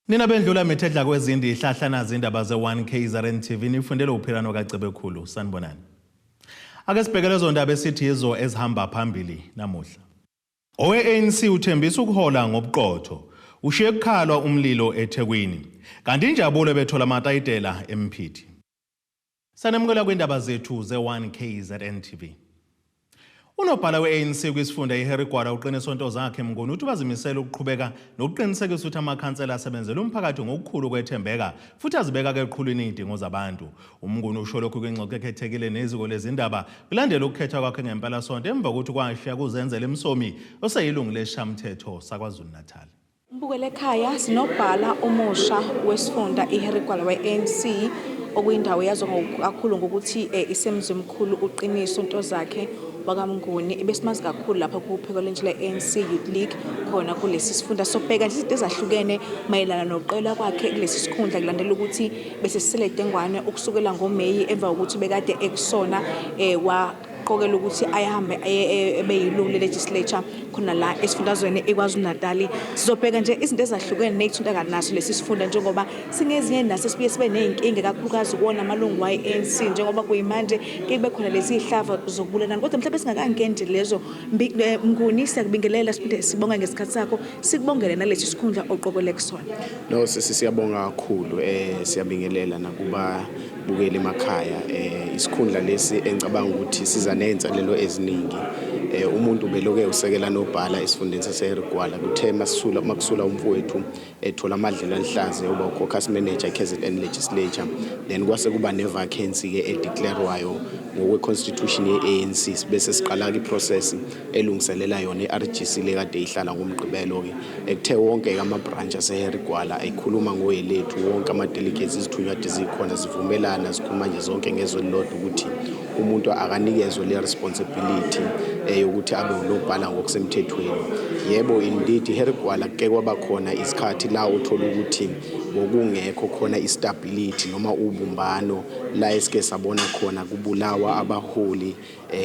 Nina bendlula mithedla kwezindi ihlahla zindaba ze-1 KZN TV nifundele uphilano kaCebekhulu. Sanibonani. Ake sibheke lezo ndaba esithi yizo ezihamba phambili namuhla. Owe-ANC uthembisa ukuhola ngobuqotho. Ushiye kukhalwa umlilo eThekwini. Kanti injabulo bethola amatayitela eMphithi. Sanemukela kwindaba zethu ze-1 KZN TV. Unobhala we-ANC kwisifunda iHarry Gwala uQiniso Ntozakhe Mnguni uthi bazimisele ukuqhubeka nokuqinisekisa ukuthi amakhansela asebenzela umphakathi ngokukhulu ukwethembeka futhi azibeka eqhulwini izidingo zabantu. UMnguni usho lokhu kwingxoxo ekhethekile neziko lezindaba kulandela ukukhethwa kwakhe ngempelasonto emva kokuthi kwashiya kuzenzela Msomi oseyilungu lesishamthetho saKwaZulu-Natal. Mbukele ekhaya, sinobhala omusha wesifunda iHarry Gwala we-ANC, okuyindawo yazo kakhulu ngokuthi iseMzimkhulu, uQiniso Ntozakhe wakaMnguni. Ebesimazi kakhulu lapha kuphiko lentsha le-ANC Youth League khona kulesi sifunda. Sobheka nje izinto ezahlukene mayelana nokuqelwa kwakhe kulesi sikhundla kulandela ukuthi bese sisele dengwane ukusukela ngoMeyi emva kokuthi bekade ekusona waqokela ukuthi ayihambe ebe yilungu le-legislature khona la esifundazweni iKwaZulu-Natali. Sizobheka nje izinto ezahlukene ney'thinta naso lesi sifunda, njengoba singezinye naso sibuye sibe ney'nkinga kakhulukazi kuwona amalungu wa-ANC, njengoba kuyimanje kube khona lezi iy'hlava zokubulalana. Kodwa mhlawumbe singakangeni nje lezo, Mnguni, siyakubingelela, siphinde sibonge ngesikhathi sakho, sikubongele nalesi sikhundla oqokwele kusona. No, sisi, siyabonga kakhulu. Siyabingelela nakuba bukele emakhaya. Isikhundla lesi engicabanga ukuthi siza nezinselelo eziningi. Umuntu beloke usekela nobhala esifundeni saseHarry Gwala, kuthe masisula makusula umfowethu ethola amadlelo alihlaza uba caucus manager KZN legislature, then kwase kuba ne-vacancy ke edeclarewayo ngokwe-constitution ye-ANC, bese siqala-ke i-process elungiselela yona i-RGC le kade ihlala ngoMgqibelo-ke, ekuthe wonke-ke ama-branch aseHarry Gwala ekhuluma ngoyelethu, wonke ama-delegates, izithunywa kade zikhona zivumelana, zikhuluma nje zonke ngezwe elilodwa ukuthi umuntu akanikezwe le responsibility yokuthi abe unobhala ngokusemthethweni. Yebo, indeed, iHarry Gwala kuke kwaba khona isikhathi la uthola ukuthi bokungekho khona i-stability noma ubumbano, la esike sabona khona kubulawa abaholi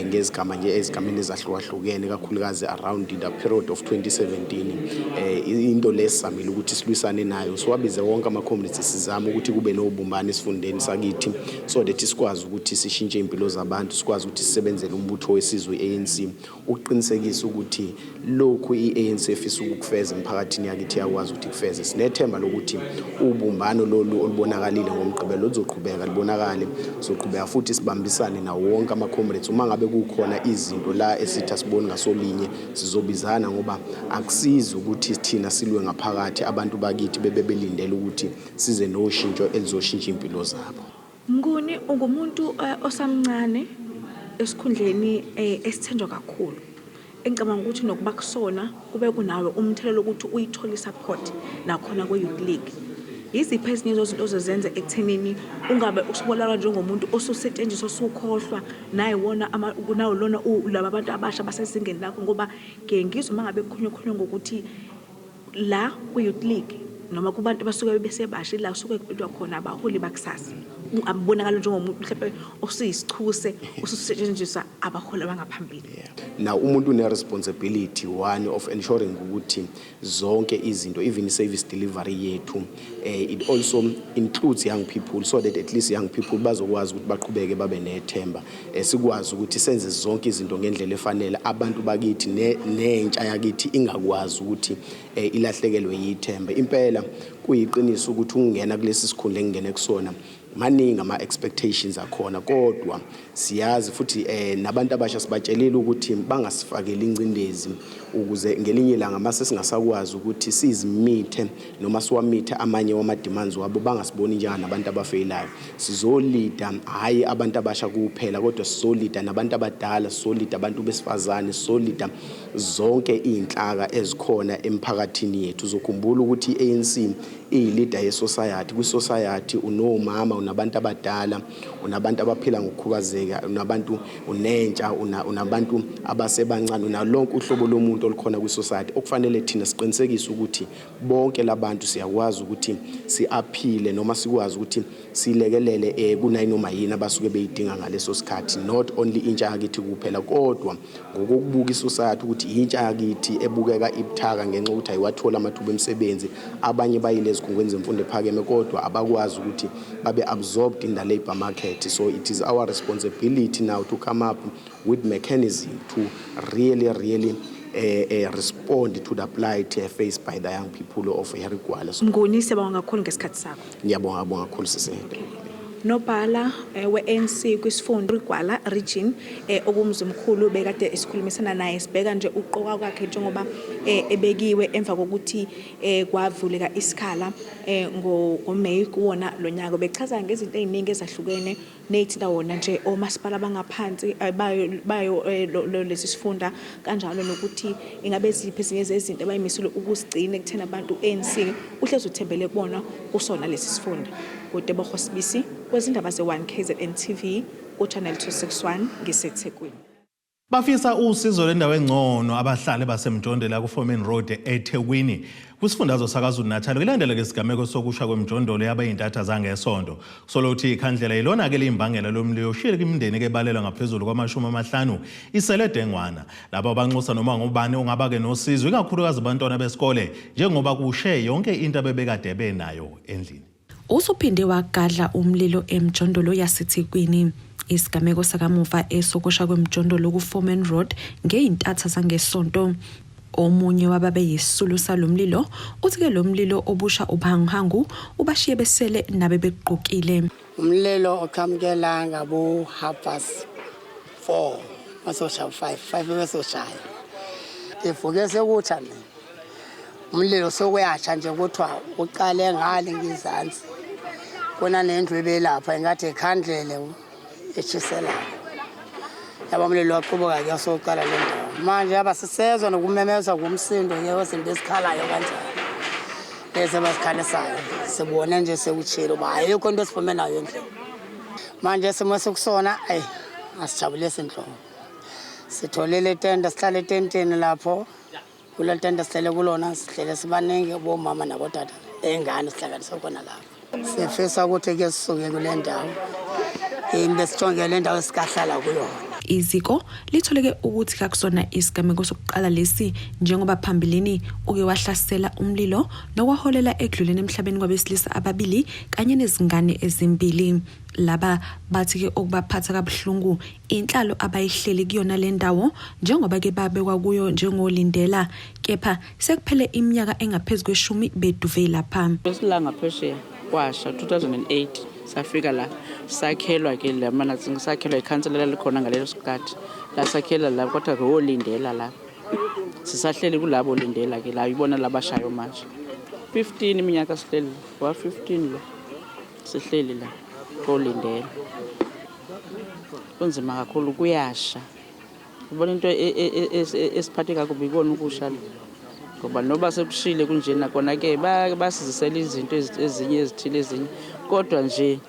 ngezigama nje ezigameni ezahlukahlukene, kakhulukazi around the period of 2017. Into lesizamile ukuthi silwisane nayo, siwabize wonke ama-communities, sizame ukuthi kube nobumbano esifundeni sakithi so that sikwazi ukuthi sishintshe impilo zabantu, sikwazi ukuthi sisebenzele umbutho wesizwe i-ANC ukuqinisekisa ukuthi lokhu i-ANC efisa ukukufeza emphakathini yakithi iyakwazi ukuthi kufeze. Sinethemba lokuthi ubumbano lolu olubonakalile ngoMgqibelo luzoqhubeka libonakale, sizoqhubeka futhi sibambisane nawo wonke ama-comrades. Uma ngabe kukhona izinto la esithi asiboni ngasolinye, sizobizana, ngoba akusizi ukuthi thina silwe ngaphakathi, abantu bakithi bebe belindele ukuthi size noshintsho elizoshintsha iy'mpilo zabo. Mnguni, ungumuntu osamncane esikhundleni esithenjwa kakhulu. Engicabanga ukuthi nokuba kusona kube kunawe umthelela ukuthi uyithole i-support nakhona kwe-Youth League. Yiziphi ezinye zezinto ozozenza ekuthenini ungabe usubonakala njengomuntu osusetshenziswa, osukhohlwa naye wona nawo lona laba bantu abasha basezingeni lakho? Ngoba ngiye ngizwe uma ngabe kukhulunywa, kukhulunywa ngokuthi la kwi-Youth League noma kubantu abasuke besebasha ila kusuke kubhidwa khona abaholi bakusasa. Ungabonakala njengomuntu mhlawumbe osuyisichuse osusetshenziswa abaholi abangaphambili. Now, umuntu une-responsibility one of ensuring ukuthi zonke izinto, even i-service delivery yethu, it also includes young people, so that at least young people bazokwazi ukuthi baqhubeke babe nethemba, sikwazi ukuthi senze zonke izinto ngendlela efanele, abantu bakithi nentsha yakithi ingakwazi ukuthi ilahlekelwe yithemba. Impela kuyiqiniso ukuthi ukungena kulesi sikhundla engingene kusona, maningi ama-expectations akhona, kodwa siyazi futhi nabantu abasha sibatshelile ukuthi bangasifakeli ingcindezi, ukuze ngelinye ilanga mase singasakwazi ukuthi sizimithe noma siwamithe amanye wama-demands wabo, bangasiboni njenganabantu abafeyilayo. Sizolida hhayi abantu abasha kuphela, kodwa sizolida nabantu abadala, sizolida abantu besifazane, sizolida zonke iy'nhlaka ezikhona emphakathini yethu. Uzokhumbula ukuthi i-ANC iyi-leader ye-society. Kwi-society unomama, unabantu abadala, unabantu abaphila ngokukhubazeka, unabantu, unentsha, unabantu abasebancane, unalonke uhlobo lomuntu. Uluntu olukhona kwi-society okufanele thina siqinisekise ukuthi bonke labantu siyakwazi ukuthi si-aphile noma sikwazi ukuthi silekelele kunayinoma yini abasuke beyidinga ngaleso sikhathi, not only intsha yakithi kuphela, kodwa ngokokubuka i-society ukuthi intsha yakithi ebukeka ibuthaka ngenxa yokuthi ayiwathola amathuba emisebenzi. Abanye bayile ezikhungweni zemfundo ephakeme, kodwa abakwazi ukuthi babe absorbed in the labour market. So it is our responsibility now to come up with mechanism to really really respond to the plight faced by the young people of Harry Gwala. So, Mnguni, siyabonga kakhulu ngesikhathi sakho. Ngiyabonga, bonga kakhulu, sisi. Nobhala we-ANC kwisifunda Gwala region, okumzimkhulu, bekade esikhulumisana naye, sibheka nje uqoka kwakhe njengoba ebekiwe emva kokuthi kwavuleka isikhala ngoMay kuwona lo nyaka. Bechaza ngezinto eziningi ezahlukene ney'thinta wona nje omasipala bangaphansi bayo lesi sifunda, kanjalo nokuthi ingabe ziphi ezinye zezinto abayimisile ukuzigcina ekutheni abantu ANC uhlezi uthembele kubona kusona lesi sifunda. Ngutebogo Sibisi kwezindaba ze-1 KZN TV ku-Channel 261, ngiseThekwini. Bafisa usizo lwendawo engcono abahlali basemjondolo ku-Foreman Road eThekwini, kwisifundazwe saKwaZulu-Natal, kulandela ke isigameko sokusha kwemjondolo yabayintatha zangesonto. Kusolwa ukuthi ikhandlela ilona-ke liyimbangela lomlilo oshiyele imindeni ke ebalelwa ngaphezulu kwama-50 isele dengwana. Laba banxusa noma ngubani ongaba-ke nosizo, ikakhulukazi abantwana besikole, njengoba kushe yonke into abebekade benayo endlini. Usuphinde wagadla umlilo emjondolo yaseThekwini. Isigameko sakamuva esokusha kwemjondolo ku-Foreman Road ngeyintatha zangesonto. Omunye wababe yisisulu salomlilo uthi-ke lo mlilo obusha ubuhanguhangu ubashiye besele nabe begqokile. Umlilo oqhamukela ngabo 4:30, masoshaya 5, 5 besoshaya. Ivuke sekutsha mina, umlilo sokuyasha nje, kuthiwa uqale ngale ngizansi kunanendlu ebelapha ingathi ikhandlele eshiselayo yaba umlilo waqhubuka-ke soqala le ndawo. Manje abasisezwa nokumemeza kumsindo-ke wezinto ezikhalayo kanjalo lezi abazikhalisayo, sibone nje sekutshile uba ayikho into esiphume nayo endlini. Manje isimo esikusona, ayi, asijabulisi nhlobo. Sitholile itende, sihlala etenteni lapho. Kuleli tende sihlele kulona, sihlele sibaningi, bomama nabotata, ey'ngane, sihlanganise khona lapho. Sifisa ukuthi-ke sisuke kule ndawo imbe, sijonge le ndawo esikahlala kuyona. Iziko litholeke ukuthi kakusona isigameko sokuqala lesi, njengoba phambilini uke wahlasela umlilo nokwaholela ekudluleni emhlabeni kwabesilisa ababili kanye nezingane ezimbili. Laba bathi-ke okubaphatha kabuhlungu inhlalo abayihleli kuyona le ndawo, njengoba-ke babekwa kuyo njengolindela, kepha sekuphele iminyaka engaphezu kweshumi beduve lapha. Besila ngaphesheya kwasha 2008, safika la, sakhelwa ke la mana, sakhelwa ikhansela lalikhona ngaleso sikhathi, lasakhela la, kodwa ke wolindela la, sisahleli kulabo lindela ke la, ibona labashayo manje. 15 iminyaka sihleli, wa 15 lo sihleli la kolindela. Kunzima kakhulu, kuyasha. Ubona into esiphathe kakubi ikona ukusha lo, ngoba noba sekushile kunjena kona ke basizisela izinto ezinye ezithile ezinye, kodwa nje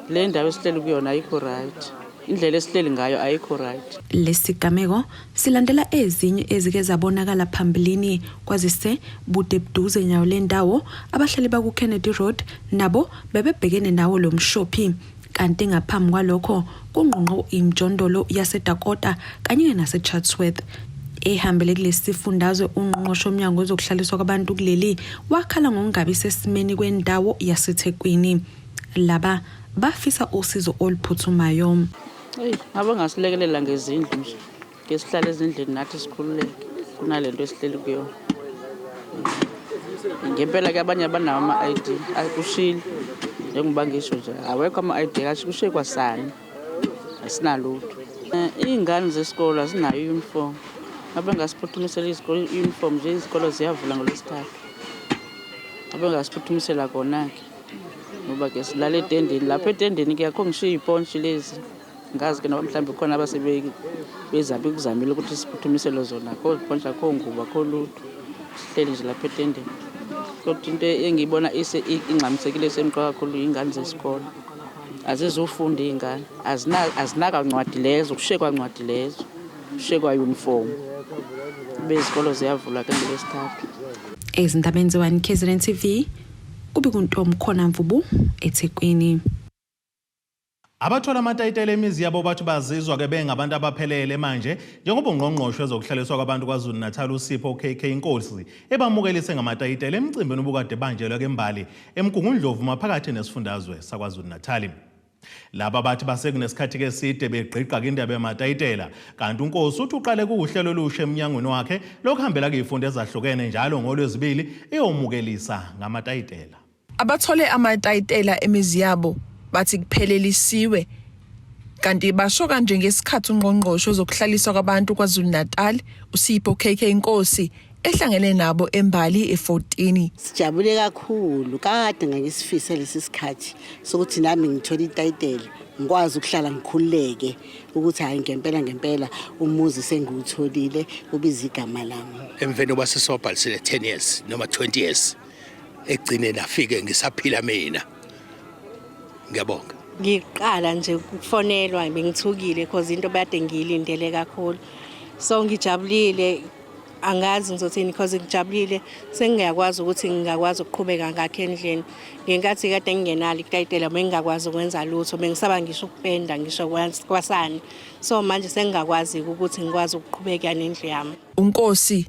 le ndawo esihleli kuyona ayikho right, indlela esihleli ngayo ayikho right. Lesigameko silandela ezinye ezike zabonakala phambilini, kwazise bude buduze nyawo le ndawo abahlali baku-Kennedy Road nabo bebebhekene nawo lo mshophi, kanti ngaphambi kwalokho kungqongqo imjondolo yaseDakota kanye naseChatsworth. Ehambele kulesi sifundazwe, ungqongqoshe womnyango wezokuhlaliswa kwabantu kuleli wakhala ngokungabi sesimeni kwendawo yaseThekwini. Laba bafisa usizo oluphuthumayo. Eyi, ngabe ngasilekelela ngezindlu nje, ke sihlale ezindlini nathi sikhululeke kunalento esihleli kuyona. Ngempela ke abanye abanawo ama-ID, akushile njengoba ngisho nje, awekho ama-ID, kasho kushiye kwasani, asinalutho. Iy'ngane zesikolo azinayo i-uniform, ngabe ngasiphuthumisela izikolo i-uniform nje. Izikolo ziyavula ngolwesithathu, ngabe ngasiphuthumisela kona-ke, ngoba ke silala etendeni lapho. Etendeni ke akho ngisho iy'pontshi lezi, ngazi ke noba mhlawumbe khona abasebezabe kuzamile ukuthi siphuthumiselwe zona. Akho zipontshi, akho ngubo, akho lutho, sihleli nje lapha etendeni. Kodwa into engiyibona ingxamisekile, esemqoka kakhulu, iy'ngane zesikolo azizufunda. Iy'ngane azinakancwadi lezo, kushiye kwancwadi lezo, kushiye kwa-uniform. Bezikolo ziyavulwa ke ngolwesithathu. Ezindabeni ze-1 KZN TV kube kuntomkhona Mvubu eThekwini. Abathola amatayitela emizi yabo bathi bazizwa ke bengabantu abaphelele manje njengoba ungqongqoshe wezokuhlaliswa kwabantu KwaZulu-Natal uSipho KK Nkosi ebamukelise ngamatayitela emcimbini obukade banjelwe kembali eMgungundlovu maphakathi nesifundazwe saKwaZulu-Natal. Laba bathi basekunesikhathi eside begqigqa indaba yamatayitela kanti uNkosi uthi uqale kuwuhlelo olusha emnyangweni wakhe lokuhambela kuyifunda ezahlukene njalo ngolwezibili eyomukelisa ngamatayitela. Abathole amatayitela emizi yabo bathi kuphelelisiwe kanti basho kanje ngesikhathi ungqongqoshe wezokuhlaliswa kwabantu KwaZulu-Natal uSipho KK Nkosi ehlangene nabo embali e14. Sijabule kakhulu, kade ngangisifisa lesi sikhathi sokuthi nami ngithole itayitela ngikwazi ukuhlala ngikhululeke ukuthi hayi ngempela ngempela umuzi sengiwutholile ubiza igama lami. Emveni koba sesiwabhalisile 10 years noma 20 years ekugcineni afike ngisaphila mina. Ngiyabonga. Ngiqala nje ukufonelwa bengithukile because into bade ngiyilindele kakhulu. So ngijabulile, angazi ngizothini because ngijabulile sengiyakwazi ukuthi ngingakwazi ukuqhubeka ngakhe endlini. Ngenkathi kade ngingenalo itayitela bengingakwazi ukwenza lutho, bengisaba ngisho ukupenda ngisho kwasani. So manje sengingakwazi ukuthi ngikwazi ukuqhubeka nendlu yami. UNkosi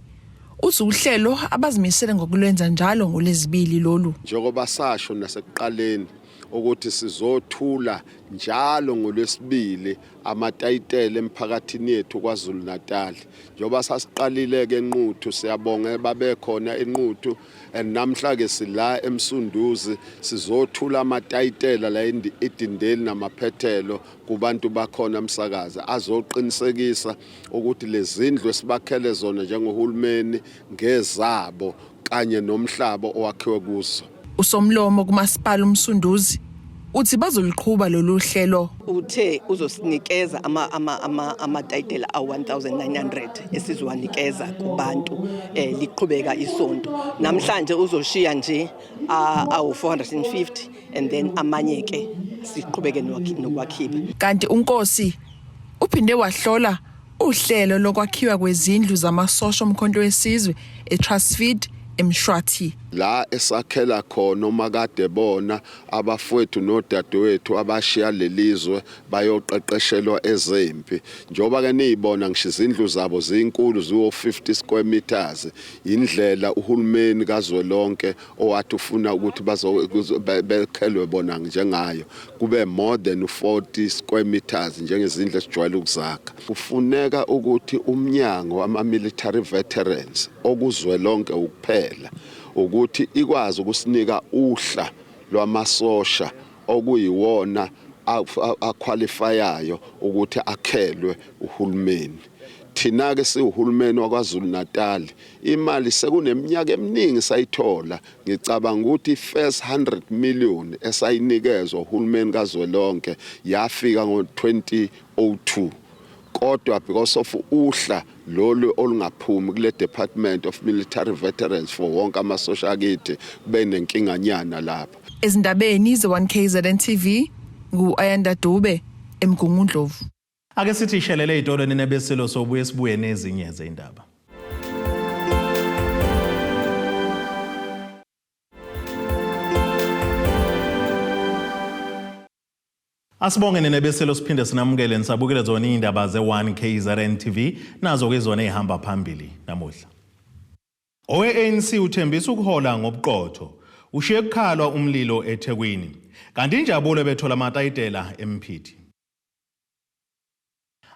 uthi uhlelo abazimisele ngokulwenza njalo ngolwezibili lolu. Njengoba sasho nasekuqaleni ukuthi sizothula njalo ngolwesibili amatayitela emphakathini yethu KwaZulu Natal. Njengoba sasiqalile ke eNquthu, siyabonga babekhona eNquthu, and namhla ke sila eMsunduzi sizothula amatayitela la eDindeli namaphethelo kubantu bakhona umsakazi azoqinisekisa ukuthi lezindlu esibakhele zona njengohulumeni ngezabo kanye nomhlaba owakhiwe kuzo. Usomlomo kumasipala uMsunduzi uthi bazoliqhuba lolu hlelo. Uthe uzosinikeza amatayitela awu-1900 esizowanikeza kubantu liqhubeka isonto. Namhlanje uzoshiya nje awu-450 and then amanye ke siqhubeke nokwakhipha. Kanti uNkosi uphinde wahlola uhlelo lokwakhiwa kwezindlu zamasosha omkhonto wesizwe eTrustfeed eMshwathi. La esakhela khona omakade bona abafowethu nodadewethu abashiya lelizwe bayoqeqeshelwa ezempi. Njengoba ke niyibona ngisho izindlu zabo zinkulu ziwo 50 square meters. Indlela uhulumeni kazwelonke owathi ufuna ukuthi bazobekhelwe bona njengayo kube more than 40 square meters njengezindlu esijwayele ukuzakha. Kufuneka ukuthi umnyango wama military veterans okuzwelonke ukuphela ukuthi ikwazi ukusinika uhla lwamasosha okuyiwona aqualifyayo ukuthi akhelwe uhulumeni. Thina ke siwuhulumeni waKwaZulu Natal imali sekuneminyaka eminingi sayithola. Ngicabanga ukuthi first 100 million esayinikezwa uhulumeni kazwelonke yafika ngo-2002, kodwa because of uhla lolu olungaphumi kule Department of Military Veterans for wonke amasosha akithi kube nenkinganyana lapha. Ezindabeni ze-1KZN TV ngu-Ayanda Dube eMgungundlovu. Ake sithi ishelele izitolo nenebesilo sobuye sibuye nezinye zezindaba. Asibonge nenebeselo siphinde sinamukele nisabukele zona indaba ze-1 KZN TV nazo ke zona ezihamba phambili namuhla. Owe-ANC uthembisa ukuhola ngobuqotho, ushiye kukhalwa umlilo eThekwini. Kanti injabulo bethola amatayitela eMphithi.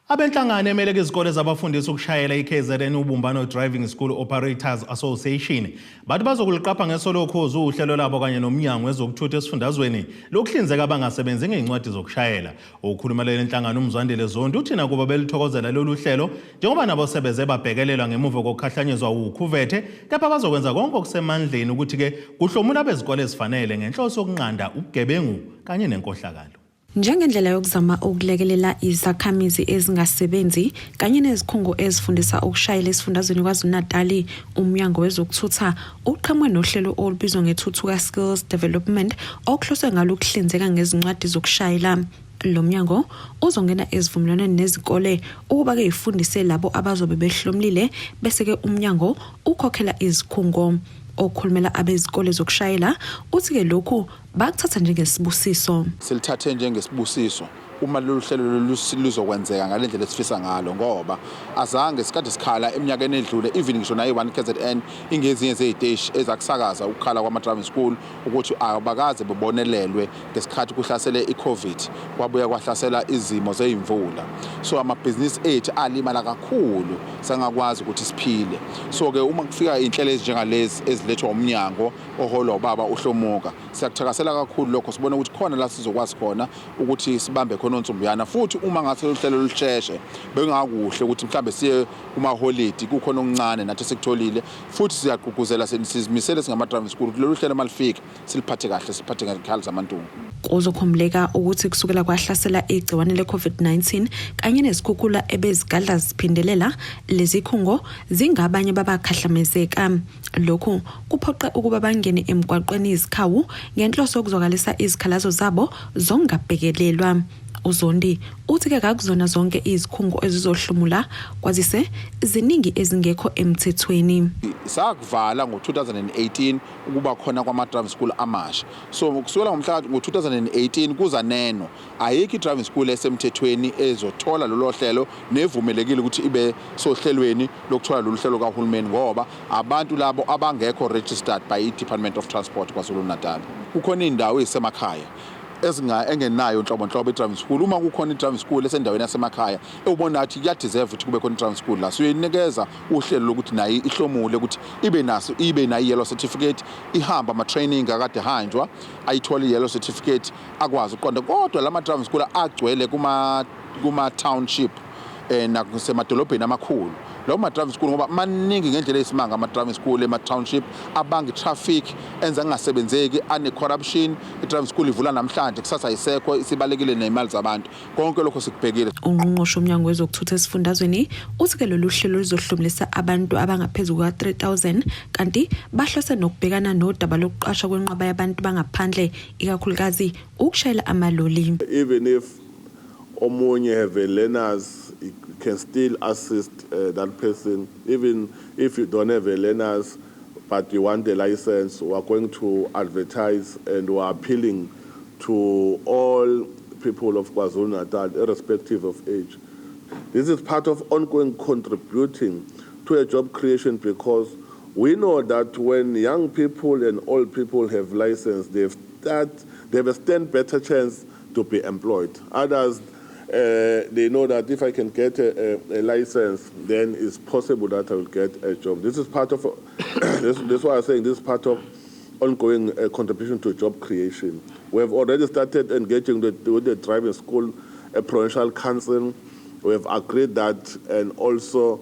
Abenhlangano emele izikole zabafundisi ukushayela iKZN Ubumbano Driving School Operators Association bathi bazokuliqapha ngeso lokhozi uhlelo labo kanye nomnyango wezokuthutha esifundazweni lokuhlinzeka abangasebenzi ngezincwadi zokushayela. Okhulumela lenhlangano uMzwandile Zondi uthi nakuba belithokozela lolu hlelo njengoba nabo sebeze babhekelelwa ngemuva kokukhahlanyezwa ukhuvethe, kepha bazokwenza konke okusemandleni ukuthi ke kuhlomula abezikole ezifanele ngenhloso yokunqanda ubugebengu kanye nenkohlakalo. Njengendlela yokuzama ukulekelela izakhamizi ezingasebenzi kanye nezikhungo ezifundisa ukushayela esifundazweni KwaZulu-Natali, uMnyango Wezokuthutha uqhamuke nohlelo olubizwa ngeThuthuka Skills Development okuhloswe ngalo ukuhlinzeka ngezincwadi zokushayela. Lo mnyango uzongena ezivumelwaneni nezikole ukuba-ke ifundise labo abazobe behlomlile bese-ke umnyango ukhokhela izikhungo. Okhulumela abezikole zokushayela uthi-ke lokhu bakuthatha njengesibusiso. Silithathe njengesibusiso uma lolu hlelo luzokwenzeka ngale ndlela esifisa ngalo, ngoba azange sikade sikhala eminyakeni edlule, even ngisho nayo i-1 KZN ingezinye zey'teshi ezakusakaza ukukhala kwama-driving school ukuthi abakaze bebonelelwe ngesikhathi kuhlasele i-Covid, kwabuya kwahlasela izimo zey'mvula, so amabhizinisi ethu alimala kakhulu, sangakwazi ukuthi siphile. So-ke uma kufika iy'nhlelo ezinjengalezi ezilethwa umnyango oholwa ubaba uHlomuka, siyakuthakasela kakhulu lokho. Sibona ukuthi khona la sizokwazi khona ukuthi sibambe khona onsumbuyana, futhi uma ngase lolu hlelo lusheshe bengakuhle ukuthi mhlambe siye kumaholidi kukhona okuncane nathi esikutholile. Futhi siyagqugquzela, sizimisele singama-driving school ukuthi lolu hlelo malifike siliphathe kahle, siliphathe ngezikhali zamantungu. Kuzokhumbuleka ukuthi kusukela kwahlasela igciwane le-COVID-19 kanye nezikhukhula ebezigadla ziphindelela, lezi khungo zingabanye babakhahlamezeka. Lokhu kuphoqe ukuba bangene emgwaqweni izikhawu ngenhloso yokuzwakalisa izikhalazo zabo zokungabhekelelwa. UZondi uthi-ke kakuzona zonke izikhungo ezizohlomula, kwazise ziningi ezingekho emthethweni. Sakuvala ngo-2018 ukuba khona kwama-driving school amasha, so kusukela ngomhla ngo-2018 kuza neno ayikho i-driving school esemthethweni ezothola lolo hlelo nevumelekile ukuthi ibe sohlelweni lokuthola lolu hlelo kahulumeni, ngoba abantu labo abangekho registered by i-Department of Transport KwaZulu-Natal. Kukhona iy'ndawo ey'semakhaya ezinga engenayo nhlobo nhlobo i-driving school. Uma kukhona i-driving school esendaweni yasemakhaya ewubona ukuthi kuyadeserve ukuthi kube khona i-driving school la, siyoyinikeza uhlelo lokuthi nayo ihlomule, ukuthi ibe naso, ibe nayo i-yellow certificate, ihambe ama-training akade hanjwa, ayithole i-yellow certificate, akwazi ukuqonda. Kodwa lama driving school agcwele kuma township nasemadolobheni amakhulu, lawo ma-driving school, ngoba maningi ngendlela eyisimanga ama-driving school ema-township, abanga i-traffic, enza kungasebenzeki, ane-corruption. I-driving school ivula namhlanje, kusasa ayisekho, isibalekile ney'mali zabantu. Konke lokho sikubhekile. Ungqongqoshe womnyango wezokuthutha esifundazweni uthi-ke lolu hlelo luzohlomulisa abantu abangaphezu kuka-3000, kanti bahlose nokubhekana nodaba lokuqashwa kwenqwaba yabantu bangaphandle, ikakhulukazi ukushayela amaloli. Even if omunye have a learners, you can still assist that person. Even if you don't have a learners but you want a license, we are going to advertise and we are appealing to all people of KwaZulu-Natal, irrespective of age. This is part of ongoing contributing to a job creation, because we know that when young people and old people have license, they have a stand better chance to be employed. Others, they know that if I can get a license, then it's possible that I will get a job. This is part of, this is why I'm saying this is part of ongoing contribution to job creation. We have already started engaging with the driving school, a provincial council. We have agreed that, and also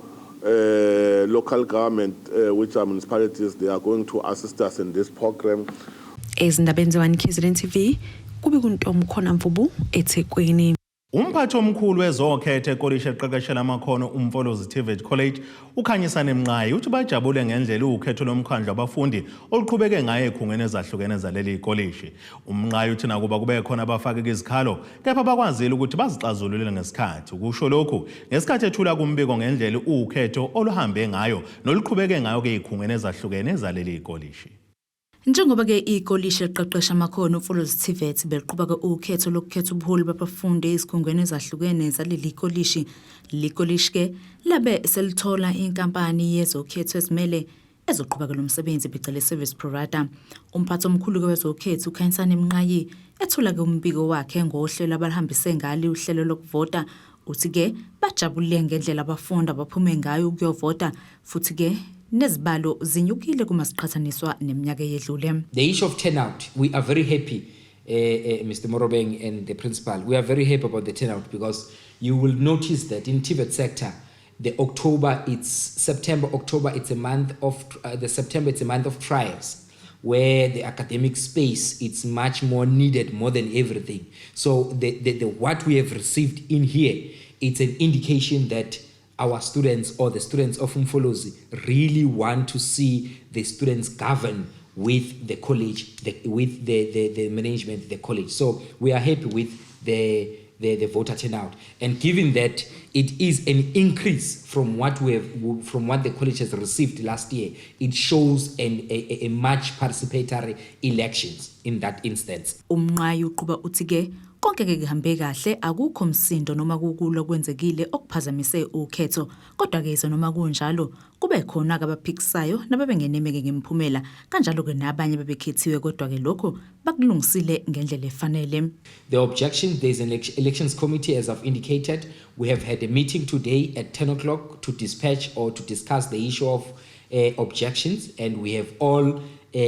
local government, which are municipalities, they are going to assist us in this program. Ezindabeni ze-1 KZN TV, kube kuntomkhona Mvubu eThekwini. Umphathi omkhulu wezokhetho ekolishi eqeqeshela amakhono uMfolozi TVET College, uKhanyisane Mnqayi, uthi bajabule ngendlela ukhetho lomkhandlu wabafundi oluqhubeke ngayo ekhungweni ezahlukene zaleli kolishi. UMnqayi uthi nakuba kube khona abafake izikhalo, kepha bakwazile ukuthi bazixazulule ngesikhathi. Ukusho lokhu ngesikhathi ethula kumbiko ngendlela ukhetho oluhambe ngayo noluqhubeke ngayo ke ezikhungweni ezahlukene zaleli kolishi. Njengoba-ke ikolishi eliqeqesha amakhono uMfolozi TVET beliqhubeka ukhetho lokukhetha ubuholi babafundi ezikhungweni ezahlukene zaleli kolishi, leli kolishi-ke labe selithola inkampani yezokhetho ezimele ezoqhubeka lo msebenzi, phecelezi service provider. Umphathi omkhulu-ke wezokhetho uKhanyisane Mnqayi ethula-ke umbiko wakhe ngohlelo abalihambise ngalo uhlelo lokuvota, uthi-ke bajabulile ngendlela abafundi abaphume ngayo ukuyovota, futhi-ke nezibalo zinyukile kuma ziqhathaniswa neminyaka eyedlule. The issue of turnout, we are very happy, Mr. Morobeng and the principal. We are very happy about the turnout because you will notice that in TVET sector, the October, it's September, October, it's a month of, the September, it's a month of trials. where the academic space it's much more needed more than everything. So the what we have received in here, it's an indication that our students or the students of Umfolozi really want to see the students govern with the college, with the management, the college. So we are happy with the voter turnout. And given that it is an increase from what we have, from what the college has received last year, it shows a much participatory elections in that instance. UMnqayi uqhuba uthi ke konke ke kuhambe kahle, akukho msindo noma kukulwa kwenzekile okuphazamise ukhetho, kodwa ke yize noma kunjalo kube khona ke abaphikisayo nababengeneme ngemiphumela, kanjalo ke nabanye bebekhethiwe, kodwa ke lokho bakulungisile ngendlela efanele. The objection, there's an elections committee, as I've indicated. We have had a meeting today at 10 o'clock to dispatch or to discuss the issue of objections, and we have all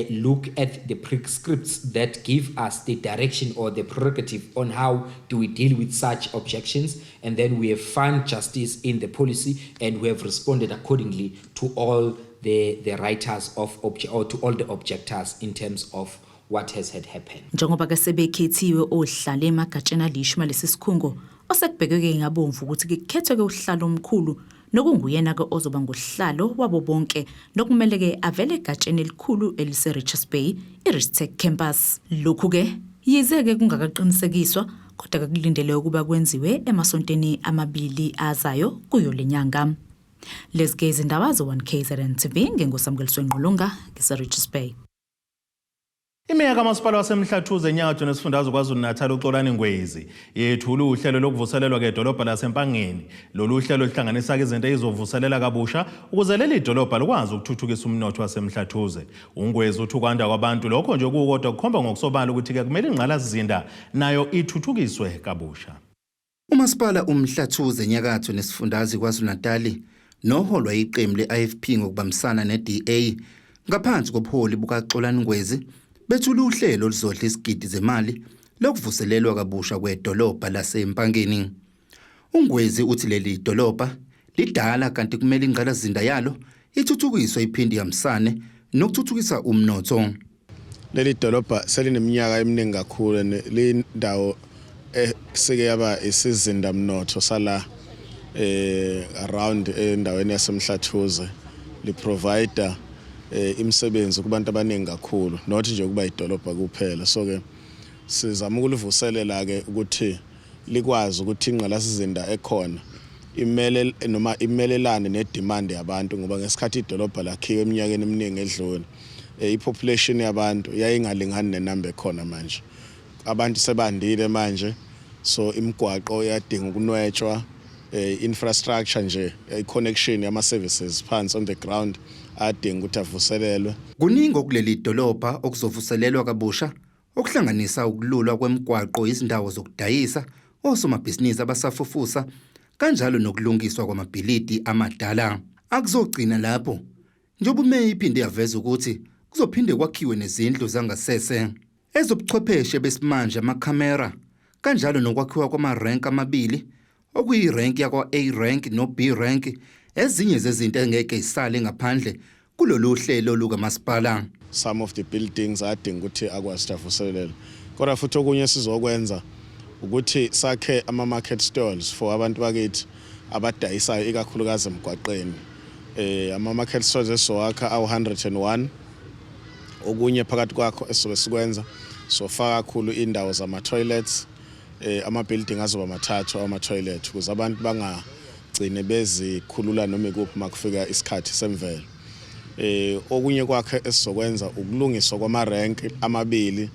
look at the prescripts that give us the direction or the prerogative on how do we deal with such objections, and then we have found justice in the policy and we have responded accordingly to all the writers of or to all the objectors in terms of what has had happened. Njengoba ke sebekhethiwe osihlalo emagatsheni alishumi lesi sikhungo, osekubhekeke ngabomvu ukuthi ke kukhethwe ke usihlalo omkhulu nokunguyena ke ozoba ngusihlalo wabo bonke, nokumele ke avele egatsheni elikhulu elise Richards Bay, iRictech campus. Lokhu ke yize ke kungakaqinisekiswa, kodwa ke kulindele ukuba kwenziwe emasontweni amabili azayo kuyo lenyanga. Lezi ke izindaba ze-1 KZN TV, nginguSamkeliswe Ngqulunga, ngise Richards Bay. Imeya kamasipala waseMhlathuze enyakatho nesifundazwe KwaZulu-Natal uXolani Ngwezi yethula uhlelo lokuvuselelwa kedolobha laseMpangeni. Lolu hlelo luhlanganisa izinto ezizovuselela kabusha ukuze leli dolobha likwazi ukuthuthukisa umnotho waseMhlathuze. UNgwezi uthi ukwanda kwabantu lokho nje kukodwa kukhomba ngokusobala ukuthi-ke kumele ingqalasizinda nayo ithuthukiswe kabusha. Umasipala uMhlathuze enyakatho nesifundazwe KwaZulu-Natal noholwa iqembu le-IFP ngokubambisana ne-DA ngaphansi kobuholi bukaXolani Ngwezi bethula uhlelo oluzodla isigidi zemali lokuvuselelwa kabusha kwedolobha laseMpangeni. UNgwezi uthi leli dolobha lidala kanti kumele ingqalasizinda yalo ithuthukiswe iphinde ihambisane nokuthuthukisa umnotho. Leli dolobha selineminyaka eminingi kakhulu, lindawo esike yaba isizinda mnotho sala around endaweni yaseMhlathuze, li-provide imisebenzi kubantu abaningi kakhulu, not nje kuba idolobha kuphela. So ke sizama ukulivuselela ke ukuthi likwazi ukuthi ingqalasizinda ekhona imele noma imelelane ne-demand yabantu, ngoba ngesikhathi idolobha lakhiwe eminyakeni eminingi edlule, i-population yabantu yayingalingani nenamba ekhona manje. Abantu sebandile manje, so imigwaqo iyadinga ukunwetshwa, infrastructure nje, i-connection yama-services phansi on the ground adinga ukuthi avuselelwe. Kuningi okuleli dolobha okuzovuselelwa kabusha, okuhlanganisa ukululwa kwemigwaqo, izindawo zokudayisa, osomabhizinisi abasafufusa, kanjalo nokulungiswa kwamabhilidi amadala. Akuzogcina lapho, njengoba umeya iphinde yaveza ukuthi kuzophinde kwakhiwe nezindlu zangasese, ezobuchwepheshe besimanje, amakhamera, kanjalo nokwakhiwa kwamarenki amabili, okuyirenki yakwa-A rank no-B rank, ezinye zezinto engeke isale ngaphandle kulolu hlelo lukamasipala. Some of the buildings adinga ukuthi akwazi ukuthi avuselelwe, kodwa futhi okunye sizokwenza ukuthi sakhe ama-market stalls for abantu bakithi abadayisayo, ikakhulukazi emgwaqeni. Ama-market stalls esizowakha awu-101. Okunye phakathi kwakho esizobe sikwenza, sofaka kakhulu indawo zama-toilets, ama-building azoba mathathu ama-toilet, ukuze abantu bangagcine bezikhulula noma ikuphi makufika isikhathi semvelo. Okunye kwakhe esizokwenza ukulungiswa kwama-rank amabili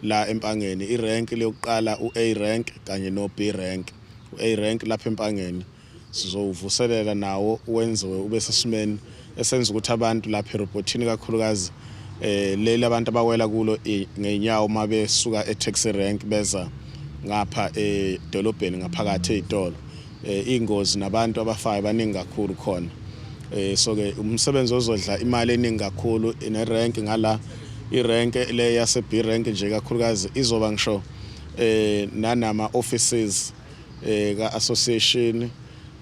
la eMpangeni, i-rank lokuqala u-A rank kanye no-B rank. U-A rank lapha eMpangeni sizowuvuselela nawo, wenziwe ube sesimeni esenza ukuthi abantu lapha erobhothini, kakhulukazi leli abantu abawela kulo ngeenyawo uma besuka e-taxi rank beza ngapha edolobheni ngaphakathi ey'tolo, iy'ngozi nabantu abafayo baningi kakhulu khona. So ke umsebenzi ozodla imali eningi kakhulu ne-rank ngala, i-rank le yase B rank nje kakhulukazi izoba ngisho nanama offices ka association,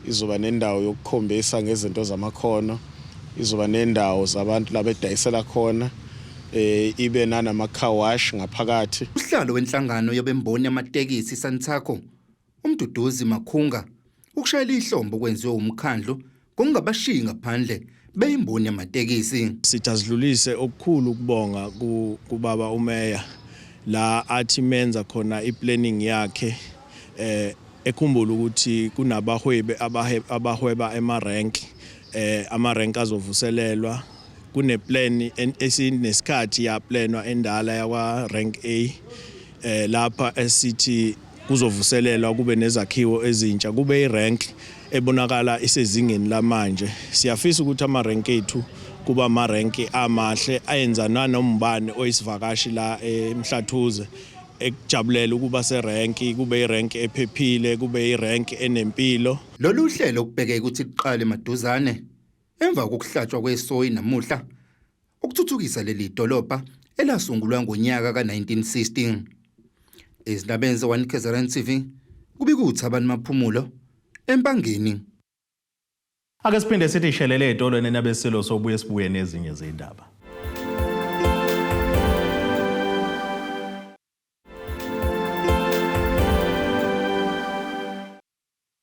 izoba nendawo yokukhombisa ngezinto zamakhono, izoba nendawo zabantu labedayisela khona. Ibe nanama car wash ngaphakathi. Usihlalo wenhlangano yabemboni yamatekisi Santaco uMduduzi Makhunga ukushayela ihlombe okwenziwe umkhandlu ngokungabashiyi ngaphandle beyimboni yamatekisi. Sithi asidlulise okukhulu ukubonga kubaba umeya la athi menza khona iplanning yakhe, ekhumbula ukuthi kunabahwebi abahweba ema-rank, ama-rank azovuselelwa. Kune-plan esinesikhathi yaplanwa endala yakwa rank A, lapha esithi kuzovuselelwa, kube nezakhiwo ezintsha, kube irank ebonakala isezingeni lamanje. Siyafisa ukuthi ama-rank ethu kuba ama-rank amahle ayenza nanombani oyisivakashi la eMhlathuze ekujabulela ukuba serenki, kube irenki ephephile, kube irenki enempilo. Lolu hlelo kubheke ukuthi liqale maduzane emva kokuhlatshwa kwesoyi namuhla ukuthuthukisa leli dolobha elasungulwa ngonyaka ka-1960. Ezindabeni ze-1 KZN TV kubika uThabani Maphumulo eMpangeni. Ake siphinde sithi shelele ezitolo nabesilo, sobuye sibuye nezinye zindaba.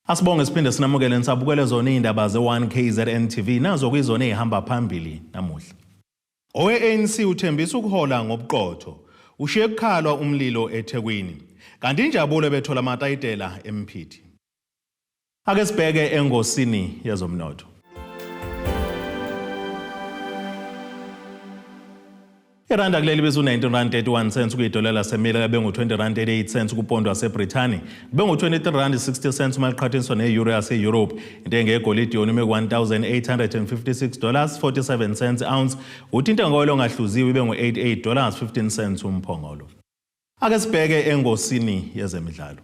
Asibonge siphinde sinamukele nisabukele zona izindaba ze-1 KZN TV, nazo kuyizona ezihamba phambili namuhla. Owe-ANC uthembisa ukuhola ngobuqotho, ushiye kukhalwa umlilo eThekwini. Kanti injabulo bethola amatayitela eMphithi. Ake sibheke engosini yezomnotho. Iranda kuleli bizu 19 rand 31 cents kuyidola laseMelika, bengu-20 rand 88 cents kupondo waseBrithani, bengu-23 rand 60 cents uma liqhathaniswa ne-euro yase-Europe. Intengo yegolide yona ime ku-$1856 47 cents ounce, uthi intengo yoyilo ongahluziwe ibe ngu-88 dollars 15 cents umphongolo. Ake sibheke engosini yezemidlalo.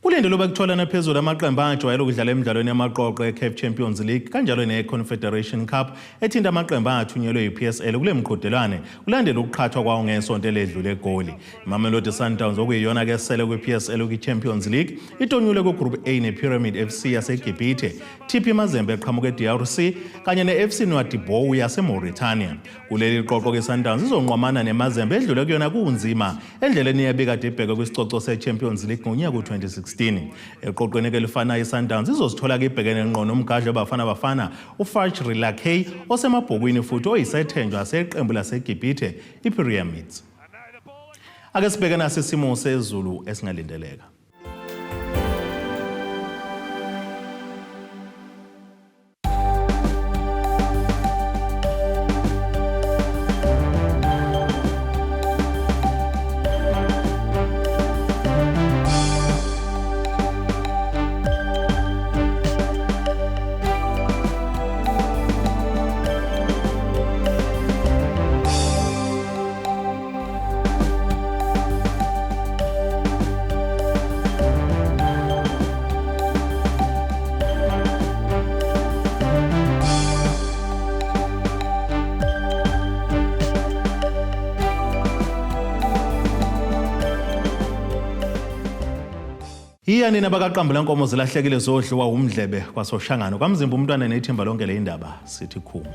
Kulindelwe bekutholana phezulu amaqembu ajwayele ukudlala emidlalweni yamaqoqo e-CAF Champions League kanjalo ne-Confederation Cup, ethinta amaqembu athunyelwe yi-PSL kule mqhudelwane kulandela ukuqhathwa kwawo ngesonto eledlule eGoli. IMamelodi Sundowns, okuyiyona ke esele kwi-PSL kwi-Champions League, itonyulwe ku-Group A ne-Pyramid FC yaseGibhithe, TP Mazembe eqhamuka e-DRC kanye ne-FC Nouadhibou yaseMauritania. Kuleli qoqo ke Sundowns izonqwamana neMazembe edlule kuyona kunzima endleleni yebikade ibheke kwisicoco se-Champions League ngonyaka u-2016. Eqoqweni ke elifanayo i-Sundowns izozithola ke ibhekene ngqo nomgadli weBafana Bafana uFajri Lakay osemabhukwini futhi oyisethenjwa seqembu laseGibhithe iPyramids. Ake sibheke nasi isimo sezulu esingalindeleka. Iya nina bakaqambula nkomo zilahlekile zodliwa umdlebe kwaSoshangano kwaMzimba, umntwana nethimba lonke le indaba sithi khumu.